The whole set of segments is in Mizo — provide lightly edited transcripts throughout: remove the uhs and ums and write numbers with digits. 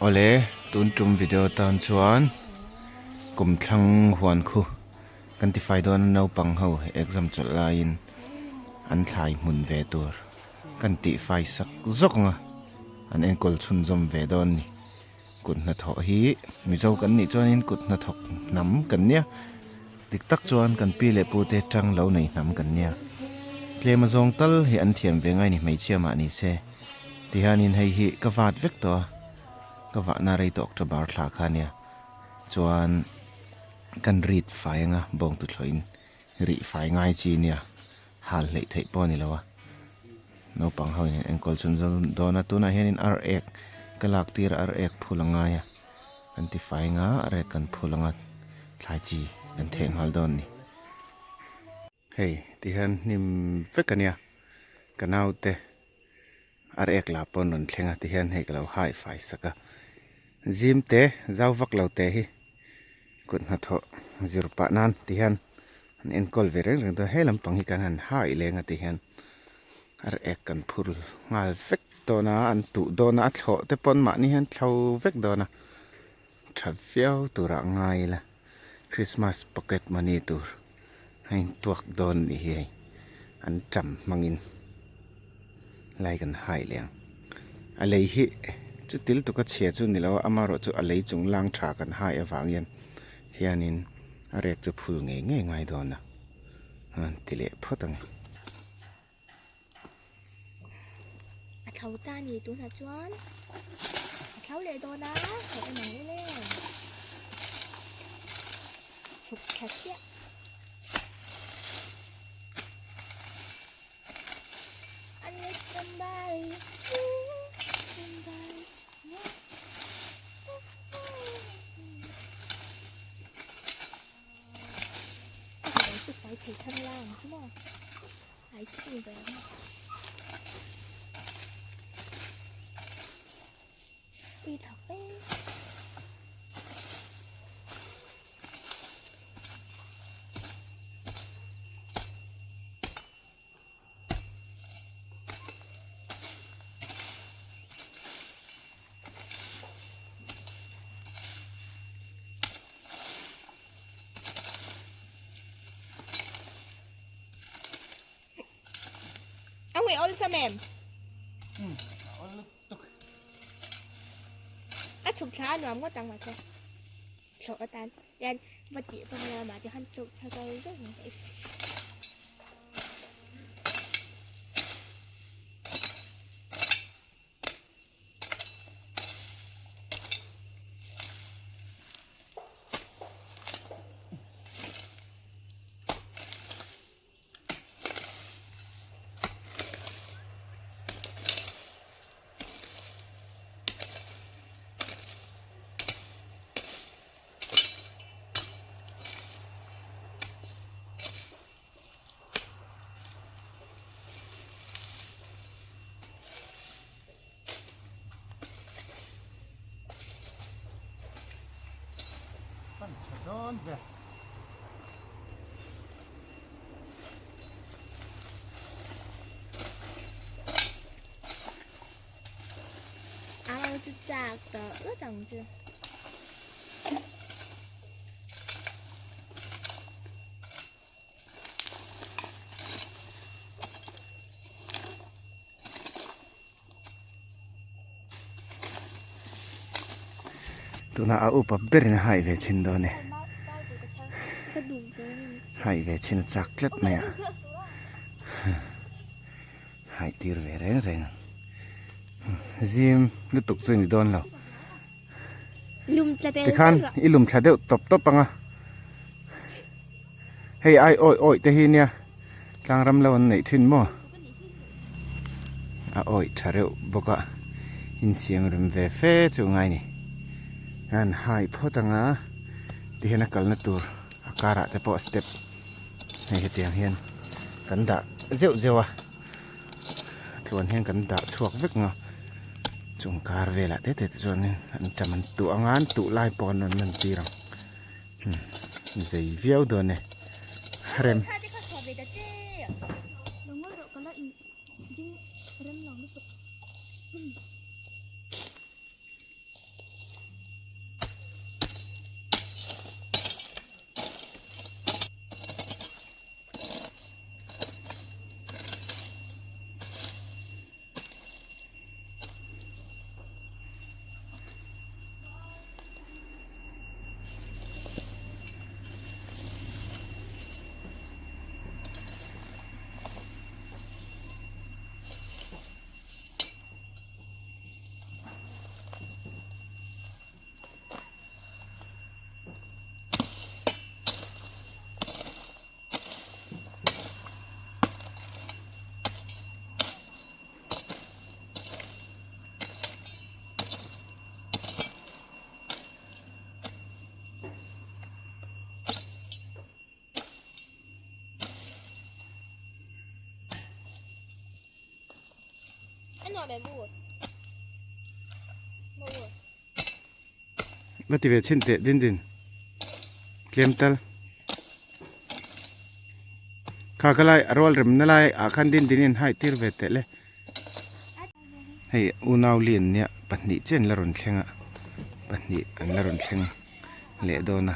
Awle, tun tum video tan chuan kumthlang huan khu kan tifai dawn a naupang ho exam chawlh laiin an thlai hmun ve tur kan tihfai sak zawk ang a, an enkawl chhunzawm ve dawn a ni. Kut hnathawh hi Mizo kan nih chuanin kut hnathawk hnam kan nia, dik tak chuan kan pi leh pute tang lo nei hnam kan nia. Tlem azawng tal hi an thiam ve ngai ni hmeichhia mah ni se. Tihianin hei hi ka vat vek tawh a, ka vahna rei tawh October thla kha nia. Chuan kan rit fai anga bawng tuthlawhin rih fai ngai chi nia, hal hleih theih pawh a ni lo a. Naupang ho in an enkawl chhun zawm dawn a, tunah hianin ar ek ka lak tir a, ar ek phul a ngai a, kan ti fai anga ar ek kan phul anga thlai chi kan theh nghal dawn a ni. Hei ti hian hnim vek a nia, ka naute ar ek lah pawh an rawn thleng a ti hian hei ka lo hai fai sak a, zim te zau vak lo te hi kut hnathawh zir pah nan ti hian an enkawl ve reng reng dawn a, he lampang hi kan han hai leng a ti hian ar ek kan phur nghal vek dawn a, an tuh dawn a, a thlawh te pawn mahni hian thlo vek dawn a, tha viau turah ngai ila Christmas pocket money tur a intuak dawn a nih hi hei an tam hmangin lai kan hai leh ang a lei hi chu til tuk a chhia chu ni lo a amaherawh chu a lei chung lang tha kan hai avang hian hianin a rek chu phul ngei ngei ngai dawn a an ti leh phawt ang e. A thlo ta a ni tunah chuan a thlo leh dawn a hei en ang ule chhuk thla chiah. I need somebody, somebody. Chu fai thei thang lang chu maw ai thung ve ang ui thak e Ông ấy ôn sao em? Ừ, ôn lúc tục. A chụp thla nuam ngawt ang mahse thlawh atan hian va tih pawh nia mahse khan chuk thla zo vek ang. Pan tha dawn ve. Au chu chak tawh lut ang chu. Tuna a upa berin a hai ve chhin dawn e. Hai ve chhin a chak tlat mai a. Hai tir ve reng reng. Zim lutuk chu ni dawn lo. Tikhan i lum thla deuh tawp tawp ang a. Hei ai awi awi te hi nia tlang ram lo an neih thin maw a awi tha reuh bawk a insiam rem ve fe chu ngai ni an hai phawt ang a ti hian a kalna tur a karah te pawh step hei hetiang hian kan dah zeuh zeuh a tluan hian kan dah chhuak vek ang a chung kar velah te te chuan an tam an tuh ang a an tuh lai pawh an rawn lan tir ang. Zei viau dawn e rem. Va ti ve chhin teh din din tlem tal kha ka lai a rual remna lai ah khan din din in hai tir ve teh le hei unau lian nia pahnih chen la rawn thleng a pahnih an la rawn thleng leh dawn a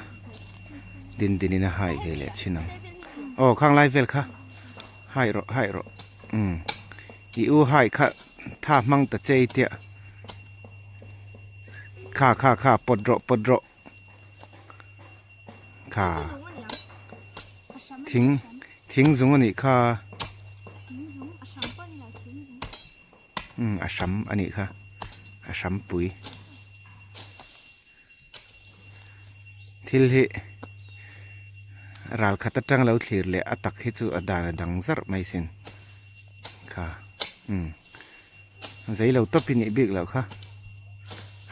din din in a hai ve leh chhin ang aw khang lai vel kha hai rawh hai rawh umm i u hai kha tha hmang ta chei tia kha kha kha pawt rawh pawt rawh kha thing thing zung a nih kha umm a hram a nih kha a hram pui. Thil hi ral khat atang lo thlir leh a tak hi chu a dan a dang zarh mai sin kha umm zei lo tawp hi nih bik loh kha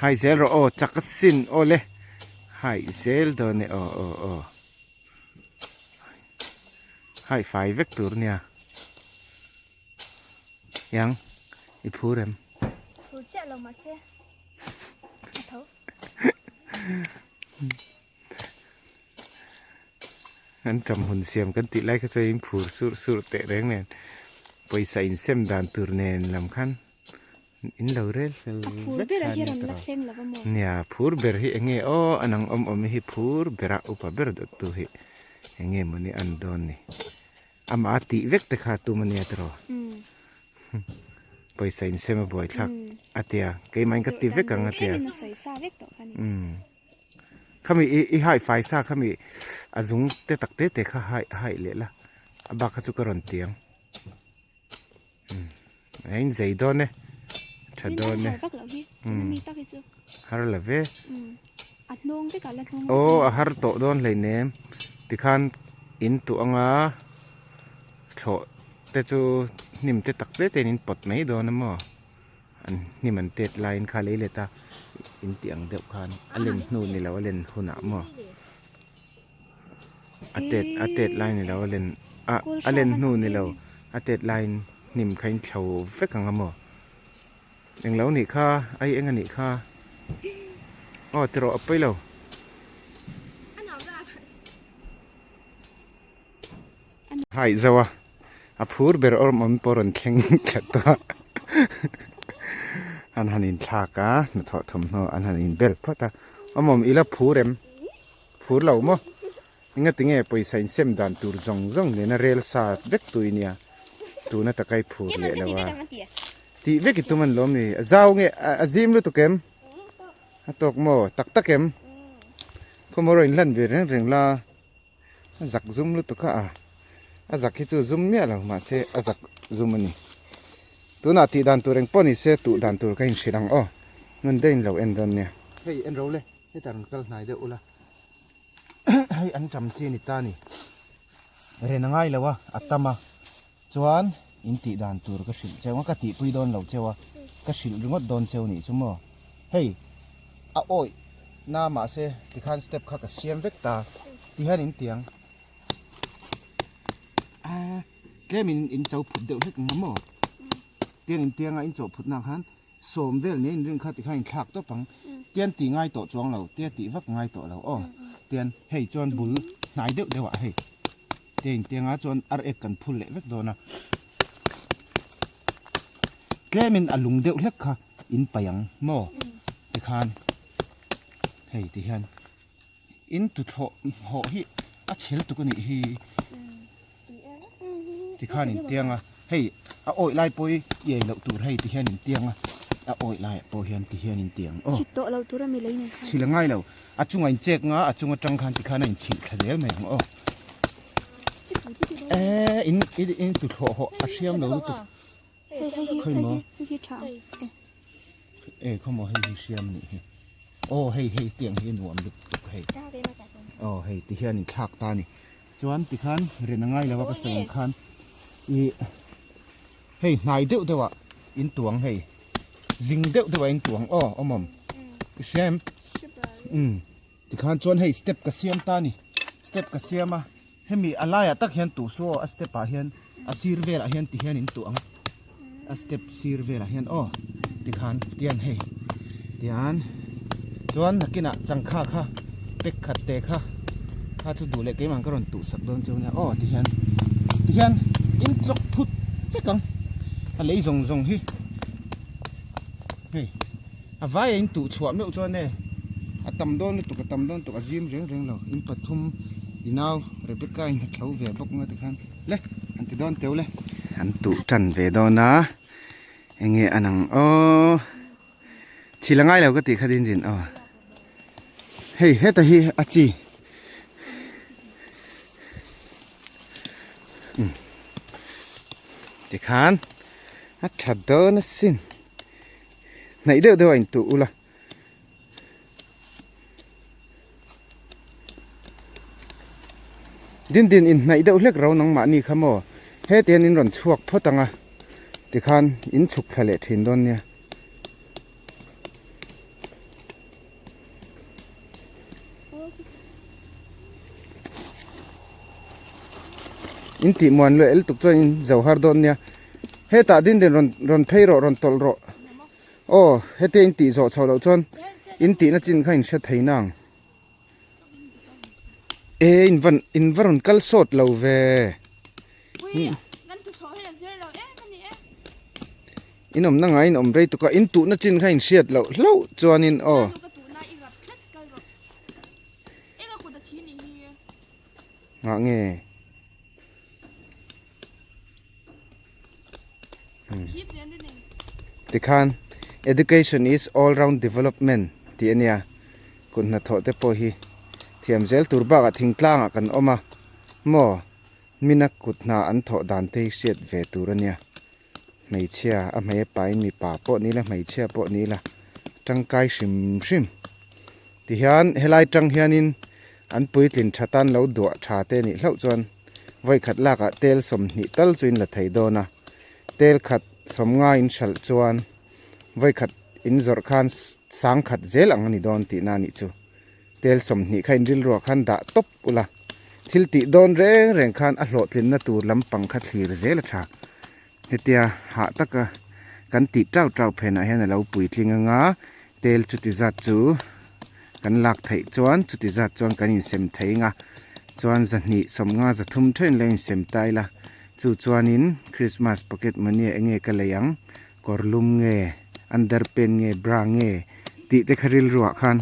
hai zel rawh aw chak a sin aw le hai zel dawn e aw aw aw hai fai vek tur nia yang i phur em. Phur chiah lo mahse. An ṭam hun siam kan tih lai kha chuan in phur surh surh teh reng nen pawisa in sem dan tur nen lam khan in lo rel fel vek kha a ni tawh nia phur ber hi eng nge aw a nang awm awm hi phur bera upa ber dawt tu hi eng nge mawni an dawn ni. Amah a tih vek te kha tum a nia tiraw? Pawisa insem a buaithlak a tia, keimahin ka ti vek ang a tia. Khami i hai fai sa khami a zung te tak te te kha hai hai leh la, a bak kha chu ka rawn ti ang. A inzei dawn e, tha dawn e. Har la ve. Aw a har tawh dawn hleinem tikhan in tuah anga thlawh te chu hnim te tak te tein in pawt mai dawn a maw an hnim an tet laiin kha lei let a in tih ang deuh khan a len hnu ni lo a len hunah maw a tet a tet lai ni lo a len a a len hnu ni lo a tet laiin hnim kha in thlo vek ang a maw. Englo nih kha, ai eng a nih kha. Aw ti rawh a pawi lo. Haih zo a, a phur ber awm awm pawh rawn thleng thla tawh a. An han inthlak a, hnathawh thawmhnaw an han inbel phawt a. Awm awm ila phur em? Phur lo maw? Engati nge pawisa insem dan tur zawng zawng nena rel sa vek tui nia tuna taka i phur leh lo a tih vek i tum an lawm ni a zau nge a zim lutuk em a tawk maw tak tak em khawmaw rawh inhlan ve reng reng la a zak zum lutuk a a zak hi chu zum miah lo mahse a zak zum a ni tunah tih dan tur engpawh ni se tuh dan tur ka inhrilh ang aw ngun daih in lo en dawn nia hei en ro le hetah rawn kal hnai deuh ula. Hei an ṭam chi a ni ta a ni. Ren a ngai lo a, a tam a. Chuan in tih dan tur ka hrilh cheu a, ka tihpui dawn lo cheu a, ka hrilh ringawt dawn cheu nih chu maw. Hei a awih na mahse tikhan step kha ka siam vek ta tihian in tiang tlem in in cho phut deuh hlek ang a maw. Tiang in tianga in chawh phut nak khan Sawm vel nia inrin kha tikhan inthlak tawp ang. Tian tih ngai tawh chuang lo, tia tih vak ngai tawh lo aw. Tian hei chuan bul hnai deuh deuh ah hei tia intiang a chuan ar ek kan phul leh vek dawn a. Tlemin a lung deuh hlek kha in paih ang maw tikhan hei tihian in tuthlawh hawh hi a chhel tuk a nih hi tikhan intiang a hei a awih lai pawh hi iai loh tur hei tihian intiang a a awih lai ah pawh hian tihian intiang aw chhit tawh lo tur a mi lei nen khan chhil a ngai lo a chungah inchek nga a chung atang khan tikhan a inchhilh thla zel mai ang aw eh in in tuthlawh hawh a hriam lo lutuk khawi maw Eh khawmaw hei hi hriam anih hi aw hei hei tiang hi nuam lut tuk hei aw hei ti hian in thlak ta ani chuan tikhan ren a ngai lo a ka sawi ang khan ih hei hnai deuh deuh ah in tuang hei zing deuh deuh ah in tuang aw awm awm i hria em umm tikhan chuan hei step ka siam ta ani step ka siam a hemi a laiah tak hian tuh su aw a step ah hian a sir velah hian ti hian in tuah ang. A step sir velah hian aw tikhan tian hei tian chuan nakinah changkha kha pack khat te kha kha chu duh leh keimah ka rawn tuh sak dawn chu nia aw tihian tihian in chawk phut vek ang a lei zawng zawng hi hei a vai a in tuh chhuah meuh chuan e a tam dawn lutuk a tam dawn lutuk a zim reng reng lo in pathum i nau Rebecca in a tho ve bawk nga tikhan. Le an ti dawn teuh le. An tuh tan ve dawn a enge an ang aw thil a ngai lo ka tih kha din din aw hei heta hi a chi um tikhan a tha dawn asin hnaih deuh deuh a intuh ula. Din din inhnaih deuh hlek ro nangmahni kha maw heti hian in rawn chhuak phawt ang a tikhan in chhuk thla leh thin dawn nia. In tih muan luah el tuk chuan in zo har dawn nia hetah din din rawn rawn phei rawh rawn tawlh rawh. Aw hetia in tih zawh chhoh loh chuan in tihna chin kha in hre thei nang. E in van in va rawn kal sawt lo ve. In awmna ngai in awm rei tuk a in tuhna chin kha in hriat loh hlauh chuanin aw. Ngah nge. Tikhan education is all round development tih a nia kut hnathawh te pawh hi thiam zel tur bakah thingtlangah kan awm a maw mina kut hna an thawh dan te hi hriat ve tur a nia hmeichhia a hmei a pain mipa pawh ni ila hmeichhia pawh ni ila tangkai hrim hrim tihian helai tang hianin an puitlin tha tan lo duah tha te nih hlauh chuan. Vawikhat lakah tel 20 tal chu in la thei dawn a, tel khat 50 in hralh chuan vawikhat in zawrh khan sangkhat zel ang a ni dawn tihna a nih chu. Tel 20 kha in rilruah khan dah tawp ula, thil tih dawn reng reng khan a hlawhtlinna tur lampang kha thlir zel a tha. Hetia hah taka kan tih tau tau phenah hian a lo puitling anga tel chuti zat chu kan lak theih chuan chuti zat chuan kan insem thei anga chuan zahnih 50 300 thenin lo insem ta ila chu chuanin Christmas pocket money ah enge ka lei ang kawr lum nge underpant nge bra nge tih te kha rilruah khan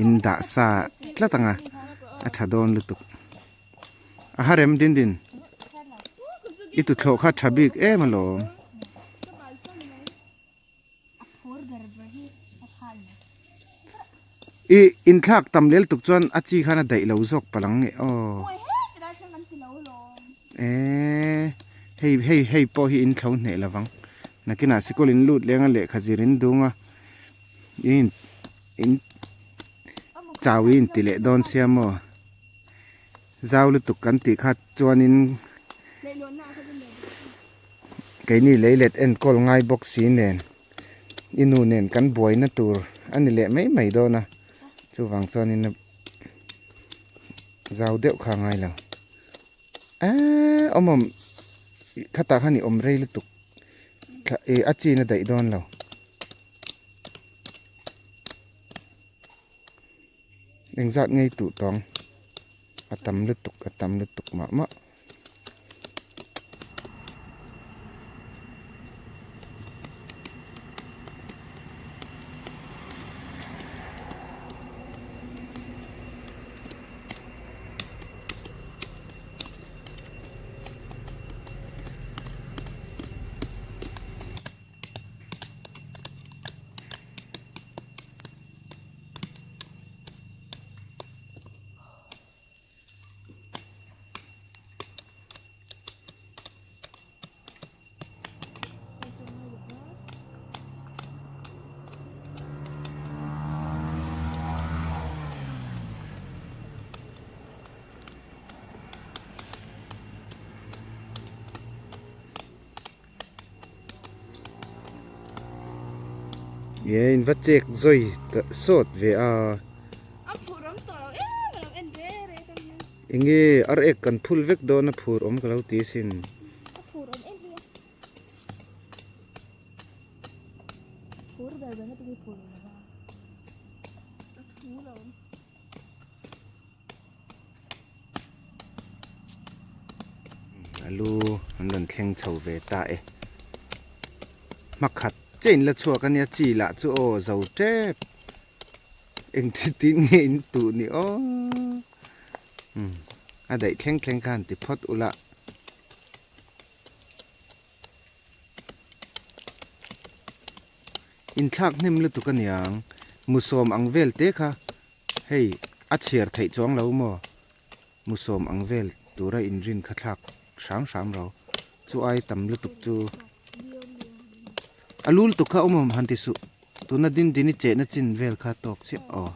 in dah sa tlat anga a tha dawn lutuk. A harem din din i tuthlawh kha tha bik em alawm. I inthlak tam lel tuk chuan a chi khan a daih lo zawk palh ang nge aw. Eee hei hei hei pawh hi in thlo hneh lovang nakinah sikul in lut leng a lehkha zir in dung a in in Chau i inti leh dawn sia maw? Zau lutuk kan tih kha chuanin keini leilet enkawl ngai bawk si nen i nu nen kan buaina tur a ni leh mai mai dawn a, chuvang chuanin zau deuh kha a ngai lo. Eee awm awm khatah khan i awm rei lutuk a chin a daih dawn lo. Engzat ngei tuh tawng a tam lutuk a tam lutuk mah mah. Nge in va chek zawi ta sawt ve a. A phur awm tawh lo em a lo en ve rei tawng hian. Enge ar ek kan phul vek dawn a phur awm ka lo ti asin. A phur awm em hi a. Alu an rawn thleng chho ve ta e. Hmakhat che in la chhuak ania chi lah chu aw zo tep. Engti tin nge in tuh ni aw. Umm a daih thleng thleng khan ti phawt ula. Inthlak hnem lutuk aniang musawm ang vel te kha hei a chhiar theih chuang lo maw musawm ang vel tura inrin kha thlak hram hram ro chu ai tam lutuk chu a lul tuk kha awm awm han ti suh tuna din din i chehna chin vel kha tawk chiah aw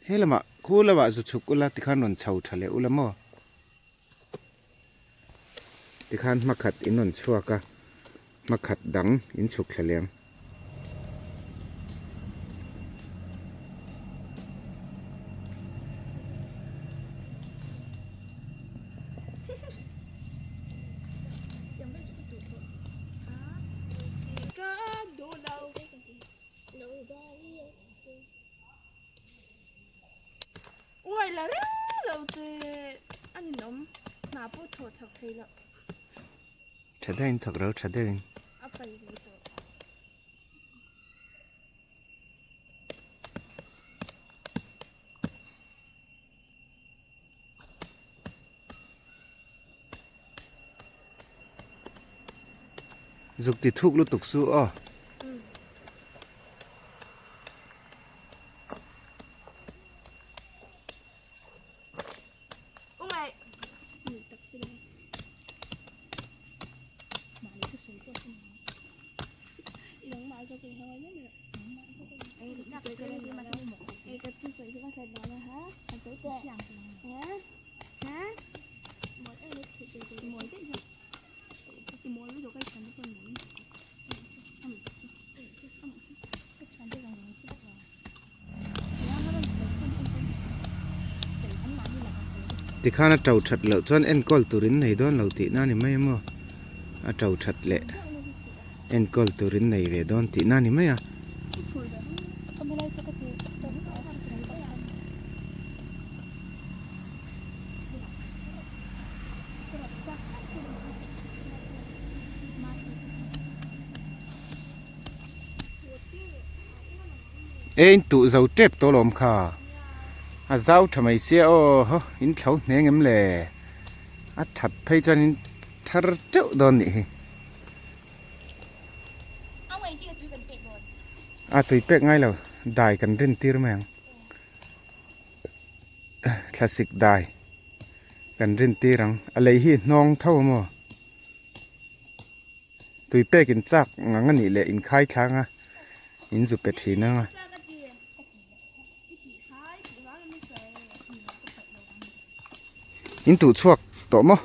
he lamah khu lamah zu chhuk ula tikhan rawn chho tha leh ula maw. Tikhan hmakhat in rawn chhuak a, hmakhat dang in chhuk thla leng. Uai la reng lo te a ninawm hna pawh thawh chak thei loh. Tha deuhin thawk ro tha deuhin. A pai ve tawh. Zuk ti thuk lutuk su aw. Tikhan a to that loh chuan enkawl tur in nei dawn lo tihna a ni mai maw a to that leh enkawl tur in nei ve dawn tihna a ni mai a. E in tuh zo tep tawh lawm kha a zau tha mai sia aw haw in thlo hneng em le a that phei chuan in thar teuh dawn nih hi a tui pek ngai lo dai kan rin tir mai ang thlasik dai kan rin tir ang a lei hi hnawng tho a maw. Tui pek in chak ngang a nih leh in khai thlang a, in zu pe thin ang a. In tuh chhuak tawh maw?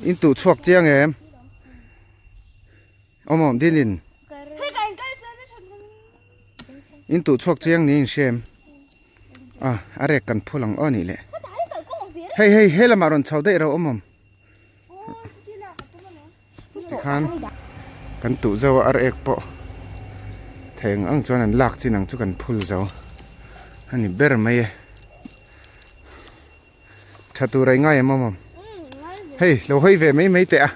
In tuh chhuak chiang em? Awm awm din in. In tuh chhuak chiang niin hria em? A a rek kan phul ang aw nih leh. Hei hei he lamah rawn chho daih ro awm awm. Tikhan kan tuh zo a ar ek pawh thei ang ang chuan an lak chin ang chu kan phul zo a ni ber mai e. Tha tur a i ngai em awm awm? Hei lo hawi ve mai mai teh a.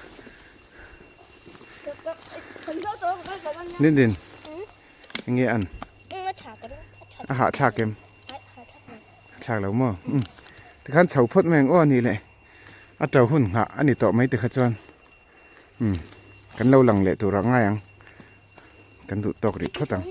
Din din enge an a hahthlak em thlak lo maw um tikhan chho phawt mai ang aw anih leh a to hun nghah a ni tawh mai tikha chuan um kan lo lang leh turah ngai ang kan duh tawk rih phawt ang.